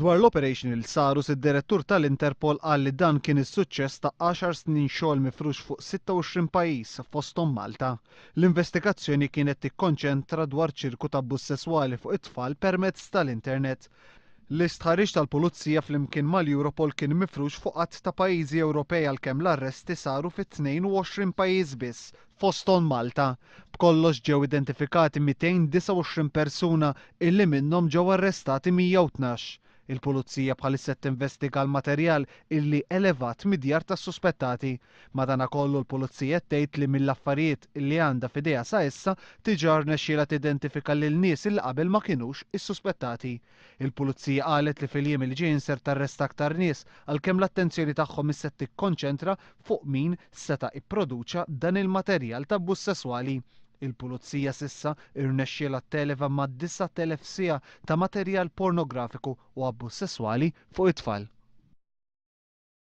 Dwar l-Operational Sarus, id-direttur tal-Interpol qal li dan kien is-suċċess ta' għaxar snin xogħol mifrux fuq 26 pajjiż, fosthom Malta. L-investigazzjoni kienet tikkonċentra dwar ċirku ta' abbuż sesswali fuq it-tfal permezz tal-internet. L-istħarriġ tal-Pulizija flimkien mal-Europol kien mifrux fuq għadd ta' pajjiżi Ewropej għalkemm l-arresti saru fi 22 pajjiż biss, fosthom Malta. B'kollox ġew identifikati 229 persuna illi minnhom ġew arrestati 112. Il-Pulizija bħalissa qed tinvestiga l-materjal illi elevat mid-djar tas-suspettati. Madanakollu l-Pulizija qed tgħid li mill-affarijiet illi għandha f'idejha sa issa diġà rnexxielha tidentifika lil nies illi qabel ma kinux issuspettati. Il-Pulizija qalet li fil-jiem li ġejjin ser tarresta aktar nies għalkemm l-attenzjoni tagħhom issa tikkonċentra fuq min seta' ipproduċa dan il-materjal ta' abbuż sesswali. Il-Pulizija s'issa irnexxielha televa ma' 9,000 siegħa ta' materjal pornografiku u abbuż sesswali fuq it-tfal.